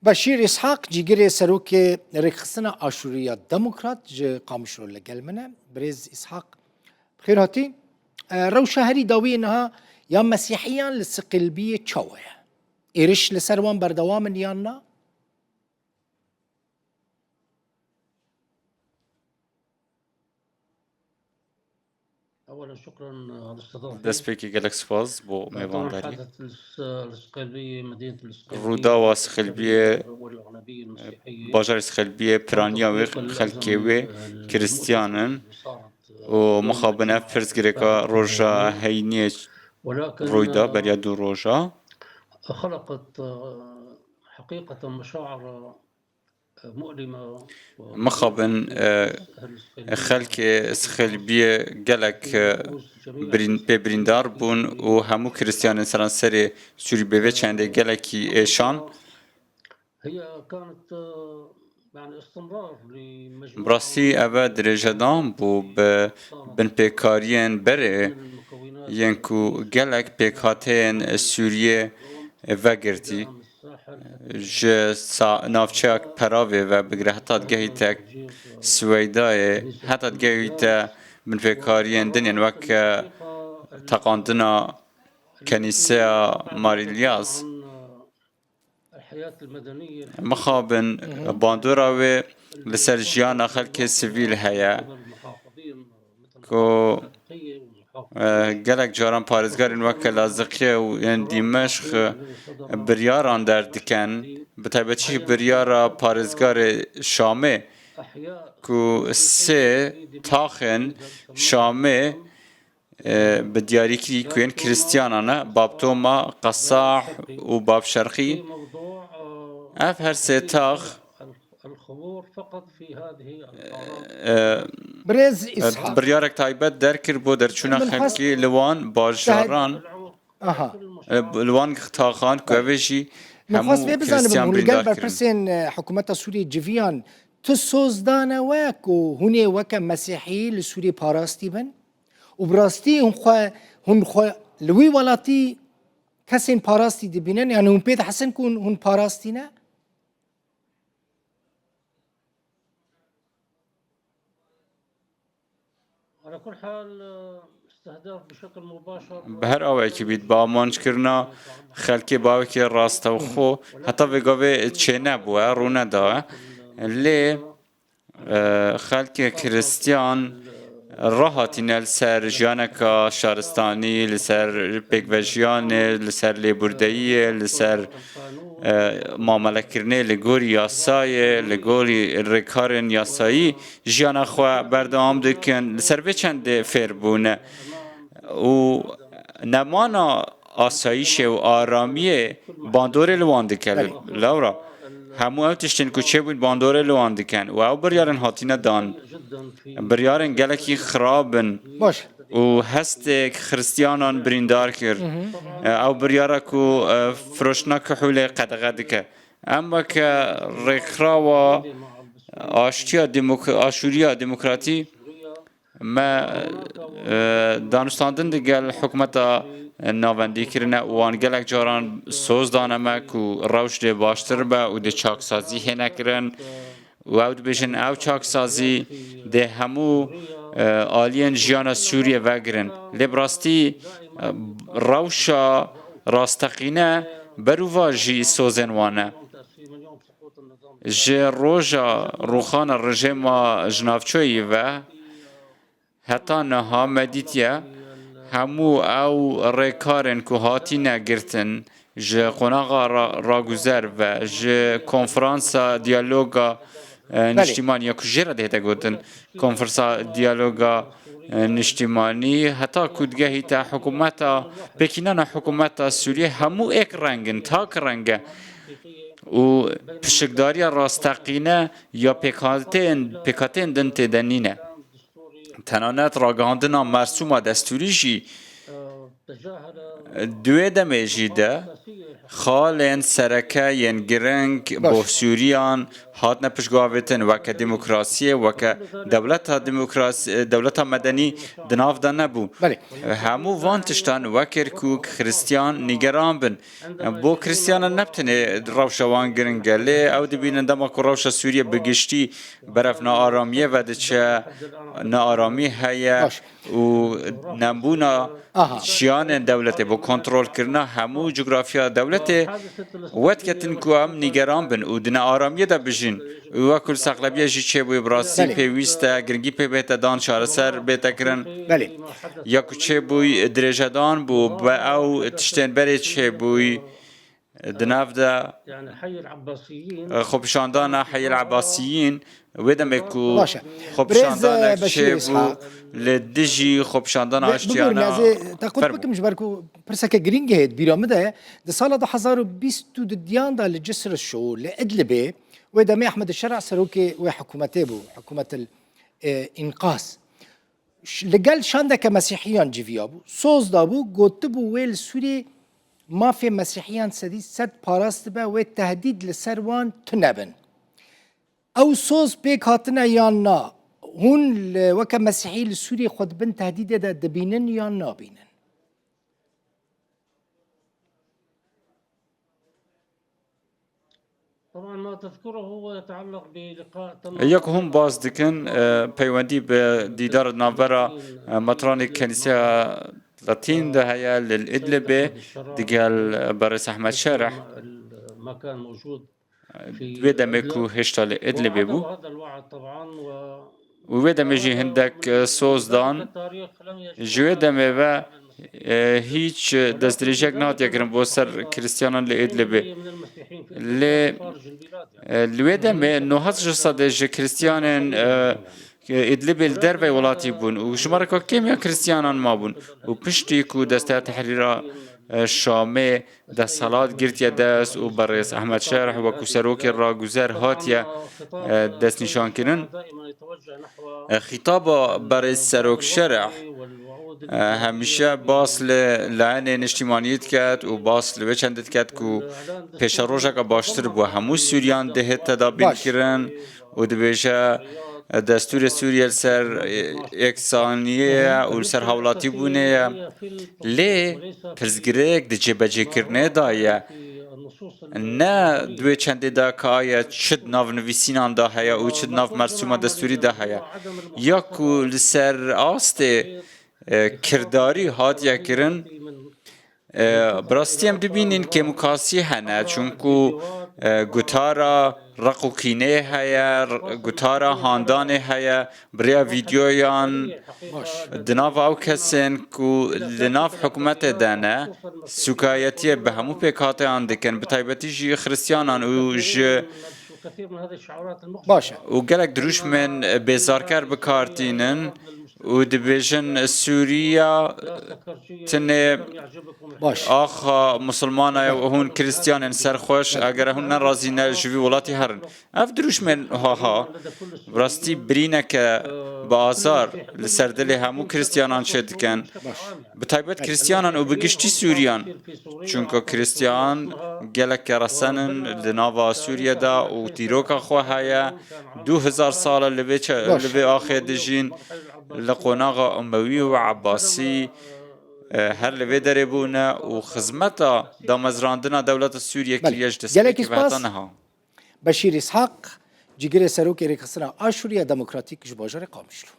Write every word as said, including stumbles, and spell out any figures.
Beşîr Îshak, cîgirê serokê Rêkxistina Aşûriya Demokrat ji Qamişlo li gel min e. Birêz Îshak, bi xêr hatî. E, rewşa herî dawî niha ya Mesîhiyan li Siqilbiyê çawa ye? Êriş li ser wan berdewam in yan na? Destpêkê gelek spas bo mêvandarî. Rûdawa Sixelbiyê, bajarê Sixelbiyê, piraniya wê xelkê wê Kiristiyan in û mixabin ev pirsgirêka roja heyniyê rûyda beriya du roja. Mixabin, e, xelkê Sixelbiyê gelek, e, birîn-, pê birîndar bûn û hemû Kiristiyanên seranserê Sûrî bi vê çendê gelekî êşan. Bi rastî ev e dirêjedan bû bi binpêkariyên berê yên ku gelek pêkhateyên Sûriyê vegirtî. Ji sa-, navçeya Peravê ve bigire heta digehîte Swêdayê, heta digehîte binpêkariyên din yên weke teqandina kenîseya Mar Îlyas. Mixabin bandora wê li ser jiyana xelkê sivîl heye ku, e, gelek caran parêzgarên weke Laziqiye û yên Dîmeşq biryaran derdikin, bi taybetî jî biryara parêzgarê Şamê ku sê taxên Şamê e, bi diyarî kirî ku yên Kiristiyanan e, Bab Toma, Qesah û Bab Şerqî. Ev her sê tax, e, Birêz e, Îshak. Biryarek taybet derkir bo derçûna Min xwest xelkî li wan bajaran, Aha. e, li wan taxan ku ev ê jî Min hemû xwest vê bizanim, Kiristiyan hûn li gel birîndar kirin. Berpirsên, e, hikûmeta Sûriyê civiyan tu soz dane we ku hûn ê weke Mesîhî li Sûriyê parastî bin? Û bi rastî hûn xwe, hûn xwe li wî welatî kesên parastî dibînin? Yanî hûn pê dihesin ku hûn, hûn parastî ne? Bi her awayekî bît, bi amancekirina xelkê bi awekî rastewxo, heta vê gavê çênebûye, rûneda. Lê, e, xelkê Kiristiyan rahatîne li ser jiyaneka şaristanî, li ser pêkvejiyanê, li ser lêbûrdeyiyê, li ser, e, mamelekirinê li gorî yasayê, li gorî rêkarên yasayî jiyana xwe berdewam dikin. Li ser vê çendê fêr bûne û nemana asayîşê û aramiyê bandorê li wan dike. Belê. Lewra hemû ew tiştên ku çêbûn bandorê li wan dikin û ew biryarên hatine dan, biryarên gelekî xirab in Baş. û hestê Xiristiyanan birîndar kir. Hı hı. Ew biryara ku, e, firoştina kihûlê qedexe dike. Em weke rêkxirawa aştiya demok-, aşûriya demokratî me, e, danûstandin digel hikûmeta navendî kirine û wan gelek caran soz dane me ku rewş dê baştir be û dê çaksazî hêne kirin û ew dibêjin ew çaksazî dê hemû, e, aliyên jiyana Sûriyê vegirin. Lê bi rastî, e, rewşa rasteqîne berûva jî sozên wan e. Ji roja rûxana rejêma jinavçoyî ve heta niha me dîtiye hemû ew rêkarên ku hatîne girtin ji qonaxa ra-, raguzer ve, ji konferansa diyaloga, e, Belê. niştîmanî ya ku jê re dihête gotin konferansa diyaloga, e, niştîmanî, heta ku digehîte hikûmeta, pêkînana hikûmeta Sûriyê hemû êk reng in, tak reng e. Û pişikdariya rasteqîne ya pêkhateyên, pêkhateyên din tê de nîne. Tenanet ragihandina mersûma destûrî jî di wê demê jî de Xalên sereke yên giring bo Sûriyan hatine piştguhavêtin, weke demokrasiyê, weke dewleta demokrasi-, dewleta medenî di nav de nebû. Belê. Hemû van tiştan wekir ku Xristiyan nîgeran bin. Bo Xristiyanan ne bi tenê rewşa wan giring e, lê ew dibînin dema ku rewşa Sûriye bi giştî beref nearamiyê ve diçe, nearamî heye. Baş. û nebûna Aha. şiyanên dewletê bo kontrolkirina hemû cografiya dewletê wet ketin ku em nîgeran bin û di nearamiyê de bijîn. Û wekul sexlebiye jî çêbûyî bi rastî Belê. pêwîst e, giringî pê bête dan, çareser bête kirin. Belê. Ya ku çêbûyî dirêjedan bû, bi ew tiştên berê çêbûyî. Di nav de, Yani, Heyil Abbasiyyin, e, xwepişandana Heyil Abbasiyyin, wê demê ku Baş e. xwepişandanek Birêz, e, Beşîr çêbû, Îshak. li dijî xwepişandana Bi-, aştiyana bibû, nezê te qut Fermo. bikim, ji ber ku pirseke girîngê heye di bîra min de ye. Di sala du hezar û bîst û duyan de li Cisr Şo, li Idlibê, wê demê Ehmed Şer'a serokê wê hikûmetê bû, hikûmetil, e, înqaz. Ş-, li gel şandeke mesîhiyan civiyabû. Soz dabû, gotibû wê li Sûriyê mafê mesîhiyan sedî sed parast dibe, wê tehdîd li ser wan tune bin. Ew soz pêk hatine yan na? Hûn li, weke mesîhî li Sûriyê xwe di bin tehdîdê de dibînin yan nabînin? طبعاً ما تذكره هو يتعلق بلقاء تم Yek hûn bas dikin, e, peywendî bi dîdar navbera, e, matranê Kenîseya Latîn de heye li Idlibê digel, e, Berêz Ehmed Şereh. المكان موجود. Di wê demê ku hêşta li Idlibê bû. Û wê demê jî hindek, e, soz dan. Ji wê demê ve, e, hîç, e, destdirêjek nehatiye kirin bo ser Kristiyanan li Idlibê. Lê, e, li wê demê nod û heşt sedê ji Kristiyanên, e, Idlibê li dervey welatî bûn û jimareka kêm ya Kristiyanan mabûn. Û piştî ku Desteya Tehrîra, e, Şamê desthilat girtiye dest û berêz Ehmed Şerh wekû serokê raguzer hatiye, e, destnîşankirin. E, xîtaba berêz Serok Şerh, e, hemîşe bas li layenê niştîmaniyê diket û bas li wê çendê diket ku pêşerojeke baştir bo hemû Sûriyan dihê tedabîn Baş. kirin û dibêje, e, destûrê Sûriye li ser, e, yeksaniyê ye û li ser hawlatîbûnê ye. Lê pirsgirêk di cêbecêkirinê de ye. Ne di wê çendê de ka ye çi di nav nivîsînan de heye û çi di nav mersûma destûrî de heye. Ya ku li ser astê, e, kirdarî hatiye kirin, e, bi rastî em dibînin kêmûkasî hene, çunku, e, gotara req û kînê heye, r-, gotara handanê heye, bi rêya vîdeoyan Baş. di nava ew kesên ku li nav hikûmetê de ne, sûkayetiyê bi hemû pêkhateyan dikin, bi taybetî jî Xristiyanan û ji Baş e. û gelek dirûşmên bêzarker bi kar tînin û dibêjin Sûriya tenê Baş. axa Musulmana ye û hûn Kristiyanên serxweş, eger hûn nerazî ne ji vî welatî herin. Ev dirûşmên haha, bi rastî birîneke bi azar li ser dilê hemû Kristiyanan çêdikin. Bi taybet Kristiyanan û bi giştî Sûriyan. Çunku Kristiyan gelek keresen in li nava Sûriye de û dîroka xwe heye. Du hezar sal e li vê çe-, Baş. li vê axê dijîn, li qonaxa Umewî û Ebbasî, e, her li vê derê bûne û xizmeta damezrandina dewleta Sûriye Belê. kiriye ji Gelekî destpêkê ve heta spas. niha. Beşîr Îshak, cîgirê serokê Rêxistina Aşûriya Demokratîk ji bajarê Qamişlo.